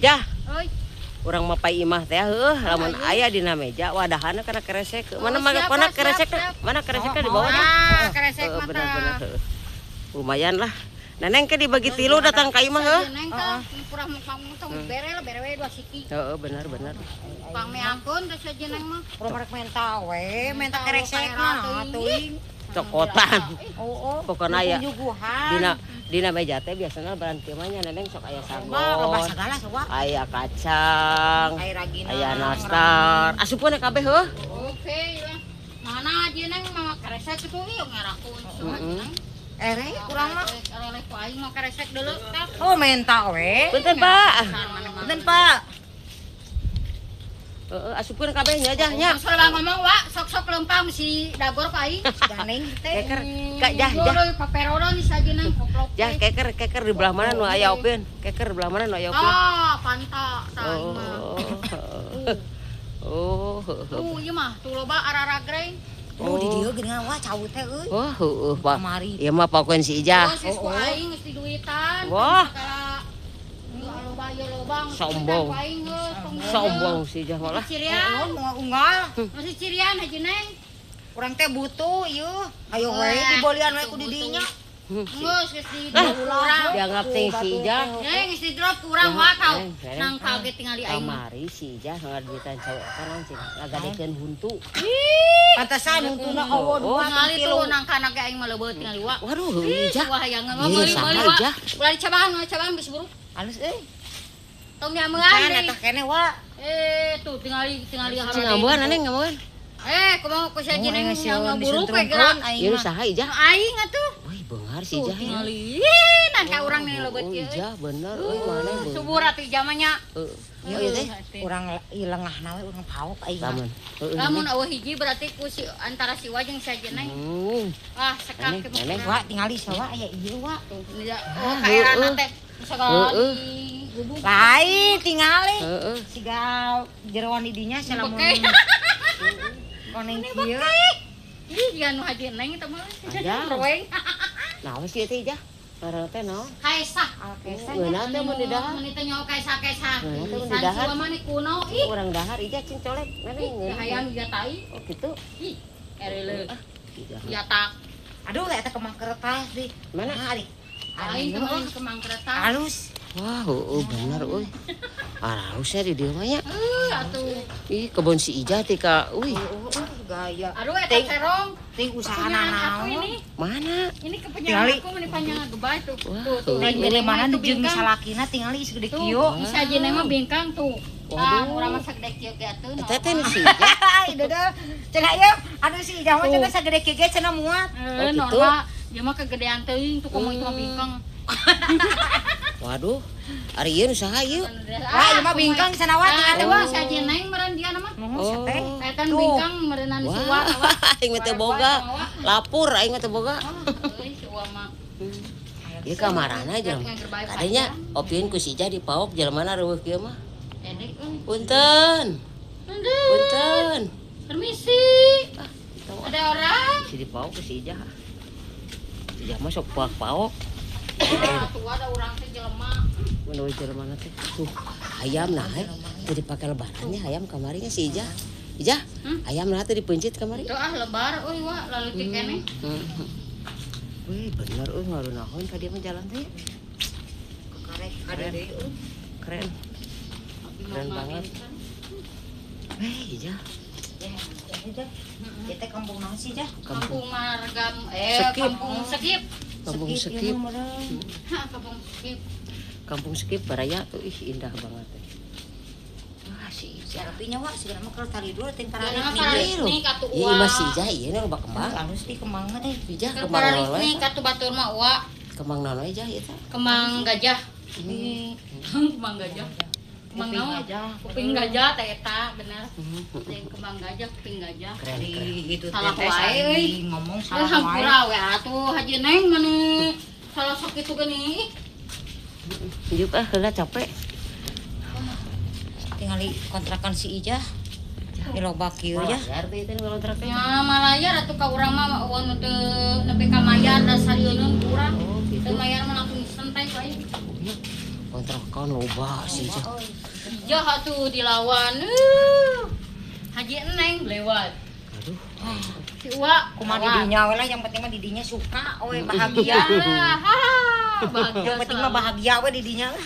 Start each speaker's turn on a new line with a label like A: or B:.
A: Jah.
B: Oi.
A: Urang mah pai imah teh heuh lamun aya dina meja wadahana kana keresek. Mana
B: Oh, siap,
A: mana
B: siap,
A: keresek?
B: siap.
A: Mana kereseknya di bawah dah.
B: Ah, keresek
A: Heeh,
B: mah
A: bener-bener
B: tah.
A: heuh. Lumayan lah. Neneng ke dibagi tilu datang ka imah heuh.
B: Neng tah kurang pang tong bere lah bere we dua siki.
A: Heeh, bener bener.
B: Pang meangkeun teh saja neng mah.
C: Urang rek menta we, menta keresek mah teuing.
A: Cokotan.
C: Oh, oh.
A: Pokona aya
C: Nyuguhan.
A: dina dina meja teh biasana lebaran kieu mah nya neneng sok aya
C: Mah loba
A: sagon.
C: sagala coba.
A: Aya kacang,
C: Aya ragina.
A: aya nastar. Asupkeun kabeh heuh.
B: Oke lah. Mana aja neng mah keresek itu ieu ngarakeun semua
A: Heeh.
B: neng.
C: Ere kurang mah.
B: Eleh ku aing mah keresek dulu tah.
C: Oh, menta we.
A: Punten, Pak.
C: Punten, Pak.
A: Heeh, asupkeun kabeh nya jah nya.
B: Sok lah ngomong wa, sok-sok lempang mesti dagor ku aing.
C: Ganeng teh.
A: Keker, Kak jah jah.
B: Paperono nih saja neng koplok.
A: Jah keker keker di belah mana nu aya opieun? Keker di belah mana nu aya opieun?
B: Ah, panta tah aing mah.
A: Oh. Oh.
B: Tuh, ieu mah tuh loba araragreng.
C: Oh, di dieu geuningan wah cau teh euy.
A: Wah, heueuh, Pak.
C: Kamari.
A: Ieu mah pakeun si Ijah.
B: Oh, sis ku aing geus diduitan.
A: Wah.
B: Segala loba ieu loba.
A: Sombong.
B: Ku aing geus tong
A: Sombong si Ijah malah.
B: Cirian.
C: Oh, unggal.
B: Masih cirian haji neng.
C: Urang teh butuh ieu. Ayo we dibolian we ku di dinya.
B: Geus geus di drop urang.
A: Dianggap teh si Ijah.
B: Neng geus di drop urang wa kau.
A: Neng, neng.
B: Nang kaget tingali aing mah.
A: Kamari si Ijah ngaduitan cowok kan naon cenah ngagadekeun huntu.
C: Pantesan untuna eueuh
A: Oh.
C: dua
B: Tingali
C: tilu.
B: tuh nang kana ge aing mah leubeut tingali wa.
A: Waduh, heueuh Ijah.
B: Wah hayang mah
A: Ih,
B: meuli
A: saha,
B: meuli wa.
A: Ijah?
B: Ulah dicabang, ulah dicabang geus buruk.
C: Halus euy.
B: Tong diamean
C: Kan
B: deui.
C: eta keneh wa.
B: Eh, tuh tingali tingali
A: Cing ngambuan neneng ngambuan.
B: Eh, kumaha ku sia jeneng
C: Oh,
B: yang buruk we gerak.
A: Ieu nu saha Ijah?
B: Aing atuh.
A: Wih, beunghar si
B: Tuh
A: Ijah. Ya.
B: tingali. Ih, nang ka urang nih leubeut
A: Oh,
B: ieu.
A: Ijah bener euy mana beunghar.
B: Subur atuh jamanya.
A: Heeh. Oh, ieu teh.
C: Urang ieu lengahna we urang paok aing. mah.
A: Lamun. Heeh.
B: Lamun eueuh hiji berarti ku si antara si wa jeung sia jeneng.
A: Hmm.
B: Wah, sekak
A: Neneng,
B: ke
A: neneng.
C: Wa tingali sawa aya ieu wa.
B: Tuh, ini ya. Oh, kaerana teh segala
A: Heeh.
B: di gubuk.
C: Lain tingali.
A: Heeh.
C: Siga jeroan di dinya salamun.
B: Beke.
C: Koneng kieu.
B: Ih, dia nu haji neng eta mah.
A: Ada.
B: Roeng.
A: Naon sih teh Ijah? Ngaranna teh naon?
B: Kaesah.
C: Alkesa.
A: Ngeunah teh mun di dahar.
B: Mun teh nyawa kaesah-kaesah.
A: Ngeunah teh mun di
B: San
A: dahar.
B: si wa mah nih kuno ih.
A: Urang dahar Ijah cing colek. Neneng
B: Ih,
A: ngeunah.
B: hayang dia tai.
A: Oh gitu.
B: Ih, erele.
A: Ijah.
B: Ya tak.
C: Aduh eta kemang kertas di.
A: Mana?
C: Nah, ari.
B: Aing
C: Aing
B: kemang kemang kereta.
C: halus.
A: Wah, heueuh bener euy. Alusnya di dieu mah nya.
B: Heuh, atuh.
A: Ih, kebun si Ijah teh ka euy.
C: Oh, oh, gaya.
B: Aduh eta serong.
C: Ting usaha
B: Kepunyaan aku
C: naon.
B: ini.
A: Mana?
B: Ini kepunyaan
C: Tingali.
B: aku meni panjang gebay tuh.
A: Wah,
B: Tuh, tuh.
C: Lain bere mana
B: Itu
C: jeung
B: bingkang.
C: salakina tingali segede
B: Tuh,
C: kieu.
B: bisa aja neng mah bingkang tuh. Ah,
A: Waduh.
B: urang mah sagede kieu ge atuh.
A: Eta teh nu si Ijah.
C: Hai, dodol. Cenah ieu, aduh si Ijah mah cenah sagede kieu ge cenah muat.
B: Eh,
A: Oh, gitu.
B: normal. Dia mah kegedean teuing tuh komo itu mah bingkang.
A: Waduh. Ari ieu nu saha ieu?
C: Wah, ieu mah bingkang cenah wa
B: Ah,
C: tingali
B: atuh
C: wa.
B: si aja neng meureun dia nama.
C: Nuhun sia teh.
B: Eta
C: Tuh.
B: bingkang meureunnan si wa.
A: Wah, aing mah teu boga. Lapur aing mah teu boga.
B: Ah, euy si wa mah.
A: Ieu kamarana jelema. Kadenya opieun ku si Ijah dipaok jelema reueuh kieu mah.
B: Edek euy.
A: Punten.
B: Punten.
A: Punten.
B: Permisi.
A: Ah,
B: Ada orang?
A: Si dipaok ku si Ijah. Si Ijah mah sok paok-paok.
B: Ah, tuh ada orang teh jelema.
A: Menurut jelema teh. Tuh, ayam nah teu dipake lebarannya ayam kamarinya si Ijah. Ijah,
B: Hmm?
A: ayam nah teu dipeuncit kamari.
B: Tuh ah lebar euy wa laleutik keneh.
A: Hmm. Wih, bener euy ngarunaheun ka dieu mah jalan teh.
C: Karek ada deui.
A: Keren. Keren banget. Eh, Ijah,
C: Ieu teh kampung naon sih, Jah?
A: kampung
B: Kampung Margam eh
A: Sekip.
B: Kampung Sekip.
A: Kampung
C: Sekip,
A: Sekip.
C: ieu mah meureun.
B: Hah, Kampung Sekip.
A: Kampung Sekip baraya tuh ih indah banget teh. Wah, si Ijah.
C: Tapi nya wa sigana mah keur tali dulu ting
B: Jangan
C: pararik
B: mah
C: nih.
B: pararik nih katu
A: Iya,
B: uwa.
A: imah si Ijah ieu nu loba kembang.
C: Halus di kembang mah teh.
A: Ijah
B: Keur
A: kembang
B: pararik
A: naon
B: nih
A: we?
B: katu batur mah uwa.
A: Kembang naon we Ijah ieu teh?
B: Kembang gajah. Kembang gajah. Kembang
C: Kuping
B: naon?
C: gajah.
B: Kuping gajah teh eta bener. Teh kembang gajah, kuping gajah.
A: Keren,
C: Di
A: keren.
C: gitu teh
B: Salah
C: teh
B: wae,
C: sari
B: euy.
C: ngomong
B: Eh
C: salah wae.
B: hampura we atuh haji neng mani salah sok itu geuning.
A: Yuk ah, heula capek.
C: Tingali kontrakan si Ijah. Di loba kieu ya.
A: Malayar teh itu ngontrak teh.
B: Ya malayar atuh ka urang mah eueun nu teu nepi ka mayar da sarieun urang.
A: Oh, gitu.
B: Teu mayar mah langsung santai wae.
A: Iya. Kontrakan loba si Ijah.
B: Ijah atuh dilawan. Haji Neng lewat.
A: Aduh.
B: Si Uwa
C: Kumaha
B: lewat.
C: didinya we lah, yang penting mah didinya suka we, bahagia.
B: Iyalah, haha, bahagia.
C: Yang penting mah
B: selalu.
C: Bahagia we didinya lah.